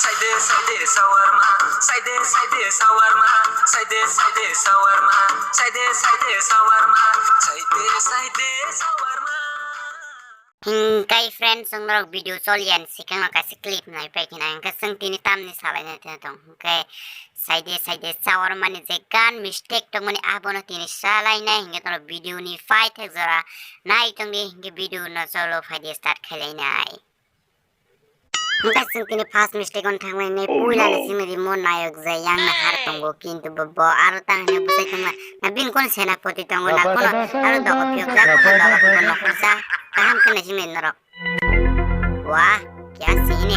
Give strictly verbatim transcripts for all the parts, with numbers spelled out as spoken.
Saide saide shawarma, saide saide shawarma, saide saide shawarma, saide saide shawarma, saide saide shawarma. Hingkai friends, chwng norok video choliya ni swkang o kaisa clip nai pai khina, hingke chwng tini tamni salai nai tong, hingke saide saide shawarma ni je gan mistake tongmani abono tini salai nai, hingke norok video ni paithak jora nai tong di, hingke video no cholo phaidi start khailai nai. Hingke chwng tini first mistake on thangmani puila ni simi rimo nayok je yang nahar tongo, kintu bo, bo aro tang hwnwi bwsai tongma na bin kon senapoti tongo na kono aro dogo piyok ja kono dogo piyok no kursa kaham khe nai simi norok. Wah, kya sini.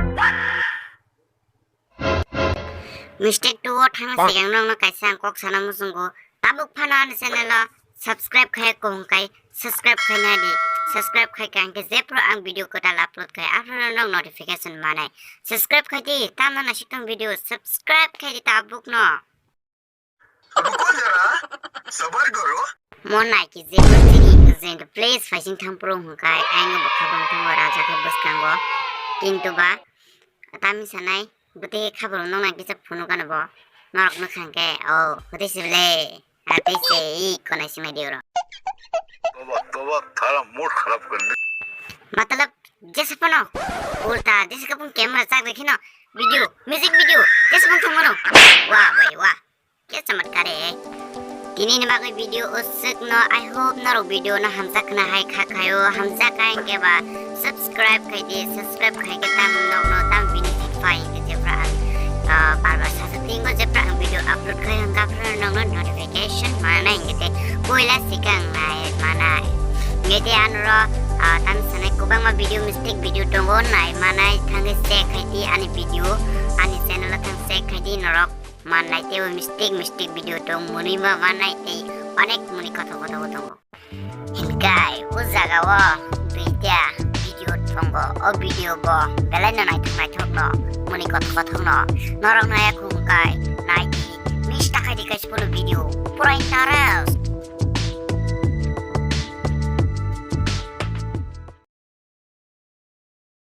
Mistake two o thangna sigang nokno kaisa ang kok sana muchungo. Tabuk phano ani channel o subscribe khai kong kai, subscribe khai na di. Subscribe khai kang ke jepro ang video kwtal upload khai, aphano nok notification manai. Subscribe khai di, tamo na sikang video subscribe khai di tabuk no. Ruko jara, sabar karo. Mo nai ki je ko tini urgent, please, faising thang pro hung kai, ang bo khabang thang raja khe bwskango. Kintu ba, tami sanai, bwtwi khabar nong nang kisa phunu kano bo. Norok no khang khe, oh, hwtwi sibole. Atwi se, i konai simai dioro. Baba, baba, thara mood kharap kar di. Matlab, jese pano, ulta, jese kapung camera chak dekhi no, video, music video, jese pano thang mano. Wah, bai, wah. Kya chamatkar e. Tini ni bagwi video usuk no, I hope norok video no hamjak khna hai kha khayo, hamjak kha hingke ba subscribe khai di, subscribe khai ke tam nok no tam benefit pai hingke jepra ang, ah, bar bar sasa tingo jepra ang video upload khai hingka phra nok no notification manai hingke te koila sikang nai manai. Hingke te anoro, ah, tam sanai kubangma video mistake video tongo nai manai thangke check khai di ani video, ani channel o thang check khai di norok. Mannai tei o mistake mistake video tong mwnwi ma mannai tei onek mwnwi kothok kothok tongo. Hinkai o jaga o duita video tongo, o video bo belai no naithok naithok no mwnwi kothok kothok no norok naya khungkai nai di miss ta khai di kaisa phano video purai tara